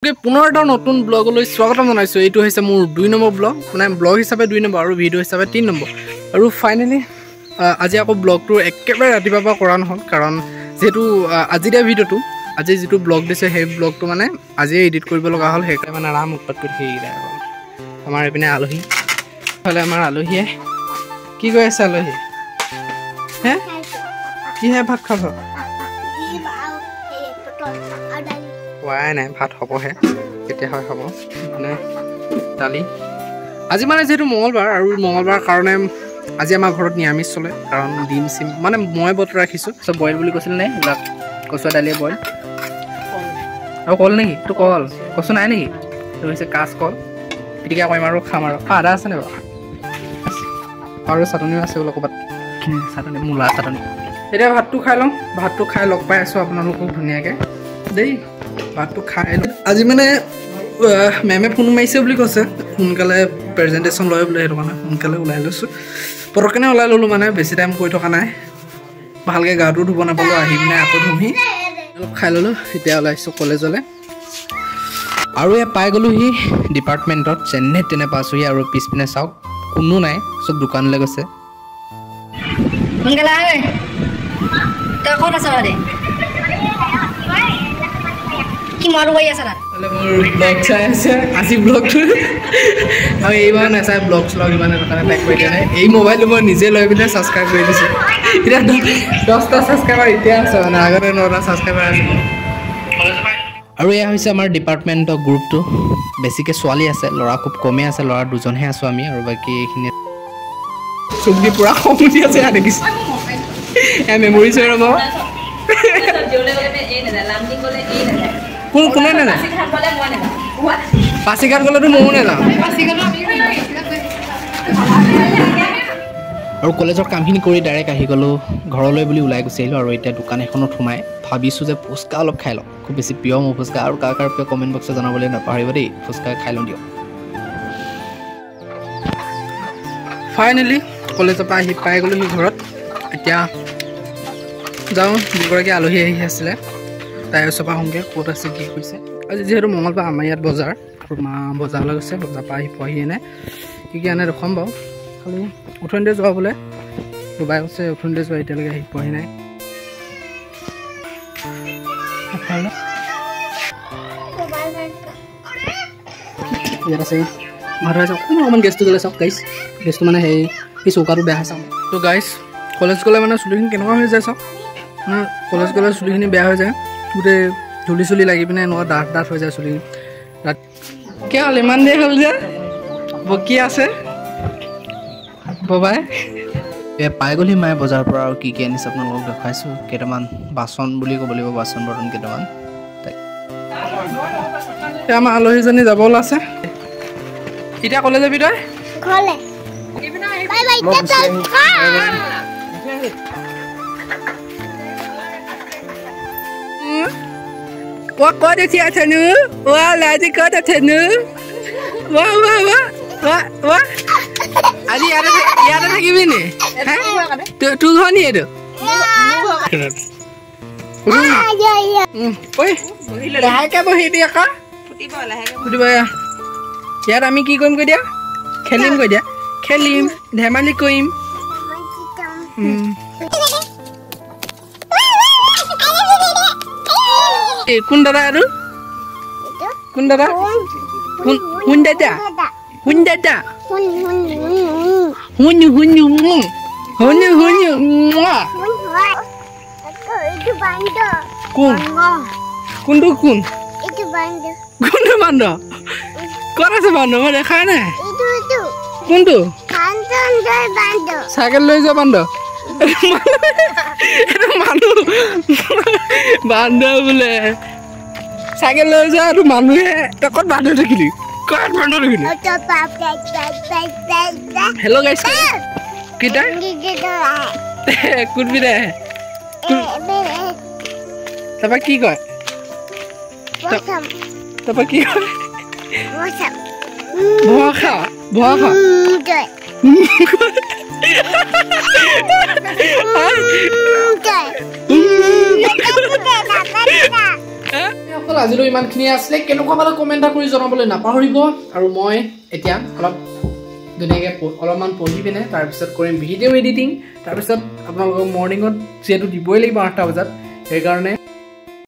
সকলোকে পুনৰ এটা নতুন ব্লগলৈ স্বাগতম জনাইছোঁ। এইটো হৈছে মোৰ 2 নম্বৰ ব্লগ, মানে ব্লগ হিচাপে 2 নম্বৰ আৰু ভিডিঅ' হিচাপে 3 নম্বৰ। আৰু ফাইনেলি আজি আকৌ ব্লগটো একেবাৰে ৰাতিপুৱাৰ পৰা কৰা নহ'ল, কাৰণ যিহেতু আজি দিয়া ভিডিঅ'টো, আজি যিটো ব্লগ দিছে সেই ব্লগটো মানে আজিয়ে এডিট কৰিব লগা হ'ল, সেইকাৰণে মানে আৰাম উৎপাত কৰি সেইকেইটা হ'ল। আমাৰ এইপিনে আলহী, ইফালে আমাৰ আলহীয়ে কি কৈ আছে? আলহী হে কিহে ভাত খাব? হোৱাই নাই, ভাত হ'বহে, কেতিয়া হয় হ'ব। মানে দালি আজি মানে যিহেতু মঙলবাৰ, আৰু মঙলবাৰ কাৰণে আজি আমাৰ ঘৰত নিৰামিষ চলে, কাৰণ ডিম চিম মানে মই বত ৰাখিছোঁ। চব বইল বুলি কৈছিল নে? এইবিলাক কচুৱা দালিয়ে বইল আৰু কল নেকি? এইটো কল কচু নাই নেকি? এইটো হৈছে কাচকল, পিটিকা কৰিম আৰু খাম। আৰু আদা আছে নে বাৰু? আৰু চাটনিও আছে বোলে ক'ৰবাত, চাটনি, মূলা চাটনি। এতিয়া ভাতটো খাই লওঁ, ভাতটো খাই লগ পাই আছোঁ আপোনালোকক ধুনীয়াকৈ দেই। ভাতটো খাই লওঁ। আজি মানে মেমে ফোন মাৰিছে বুলি কৈছে, সোনকালে প্ৰেজেণ্টেশ্যন লয় বোলে, সেইটো কাৰণে সোনকালে ওলাই লৈছোঁ, পটককেনে ওলাই ল'লোঁ, মানে বেছি টাইম কৰি থকা নাই। ভালকৈ গাটো ধুব নাপালোঁ, আহি পিনে আকৌ ধুমহি, অলপ খাই ল'লোঁ। এতিয়া ওলাইছোঁ কলেজলৈ আৰু এয়া পাই গ'লোহি ডিপাৰ্টমেণ্টত, যেনে তেনে পাইছোঁহি। আৰু পিছপিনে চাওক কোনো নাই, চব দোকানলৈ গৈছে। সোনকালে আহ, তই ক'ত আছ? কি মাৰো কৰি আছ তাত? মোৰ ব্লগ চাই আছে আজি ব্লগটো, আৰু এইবাৰ নাচাই ব্লগ শ্লগ ইমান, সেইটো কাৰণে তাইক কৰি দিয়া নাই। এই মোবাইলটো মই নিজে লৈ পিনে ছাবস্ক্ৰাইব কৰি দিছোঁ। এতিয়া 10টা ছাবস্ক্ৰাইবাৰ এতিয়া আছে, মানে আগতে 9টা ছাবস্ক্ৰাইবাৰ আছিলে। আৰু এয়া হৈছে আমাৰ ডিপাৰ্টমেণ্টৰ গ্ৰুপটো, বেছিকৈ ছোৱালী আছে, ল'ৰা খুব কমেই আছে, ল'ৰা দুজনহে আছোঁ আমি, আৰু বাকী এইখিনি চুক দি পূৰা খং উঠি আছে। এয়া দেখিছোঁ, এয়া মেমৰিজ হৈ ৰ'ব। কোন কোনে নাযায়? পাছিঘাট গ'লেতো ময়ো নাযাওঁ। আৰু কলেজৰ কামখিনি কৰি ডাইৰেক্ট আহি গ'লোঁ ঘৰলৈ বুলি ওলাই গুচি আহিলোঁ। আৰু এতিয়া দোকান এখনত সোমাই ভাবিছোঁ যে ফুচকা অলপ খাই লওঁ, খুব বেছি প্ৰিয় মোৰ ফুচকা। আৰু কাৰ কাৰ প্ৰিয় কমেণ্ট বক্সত জনাবলৈ নাপাহৰিব দেই। ফুচকা খাই লওঁ দিয়ক। ফাইনেলি কলেজৰ পৰা আহি পাই গ'লোহি ঘৰত। এতিয়া যাওঁ, দুগৰাকী আলহী আহি আছিলে, তাইৰ ওচৰৰ পৰা আহোঁগৈ, ক'ত আছে কি কৰিছে। আজি যিহেতু মঙলবাৰ, আমাৰ ইয়াত বজাৰ, আৰু মা বজাৰলৈ গৈছে, বজাৰৰ পৰা আহি পোৱাহি নাই, কি কি আনে দেখুৱাম বাৰু। খালি উঠনিতে যোৱা বোলে, ডুবাই কৈছে উঠনিতে যোৱা, এতিয়ালৈকে আহি পোৱাহি নাই। ইয়াত আছে ভাত হৈ আছে, অকণমান অকণমান গেছটো জ্বলাই চাওক গাইছ, গেছটো মানে সেই চৌকাটো বেয়া হৈছে। ত' গাইছ কলেজ গ'লে মানে চুলিখিনি কেনেকুৱা হৈ যায় চাওক, মানে কলেজ গ'লে চুলিখিনি বেয়া হৈ যায়, গোটেই ধূলি চুলি লাগি পিনে এনেকুৱা ডাঠ ডাঠ হৈ যায় চুলিখিনি। ৰাত কিয় হ'ল ইমান দেৰি হ'ল যে বকি আছে ববাই? এয়া পাই গ'লহি মায়ে বজাৰৰ পৰা, আৰু কি কি আনিছে আপোনালোকক দেখুৱাইছোঁ। কেইটামান বাচন বুলি ক'ব লাগিব, বাচন বৰ্তন কেইটামান। এতিয়া আমাৰ আলহীজনী যাব ওলাইছে। এতিয়া ক'লে যাবি তই? ক'ত উঠি আছেনো? আজি ক'ত আছেনো? আজি ইয়াতে থাকিবি নি? তোৰ ঘৰ নি এইটো? লাহেকে বহি দি আকৌ ফুটিব। ইয়াত আমি কি কৰিম কৈ দিয়া? খেলিম কৈ দিয়া, খেলিম, ধেমালি কৰিম। কোন দাদা আৰু? কোন দাদা? কোন দাদা? কোন দাদা? শুনো শুনো শুনো শুনো। কোন কোনটো? কোন কোনটো বান্দৰ? ক'ত আছে বান্দৰ? মই দেখাই নাই। কোনটো? চাইকেল লৈ যোৱা বান্দৰ? এইটো মানুহ বান্দৰ বোলে, চাইকেল লৈ যোৱা এইটো মানুহে। তই ক'ত বান্দৰ দেখিলি? ক'ত বান্দৰ দেখিলি? হেল্ল' গাইছ, কেইটা কোনপিনে আহে? তাৰপৰা কি কয়? তাৰপৰা কি কয়? ভয় খা, ভয় খা। অকল আজিলৈ ইমানখিনিয়ে আছিলে। কেনেকুৱা পালে কমেণ্ট এটা কৰি জনাবলৈ নাপাহৰিব। আৰু মই এতিয়া অলপ ধুনীয়াকৈ অলপমান পঢ়ি পিনে তাৰপিছত কৰিম ভিডিঅ' এডিটিং। তাৰপিছত আপোনালোকক মৰ্ণিঙত যিহেতু দিবই লাগিব 8টা বজাত, সেইকাৰণে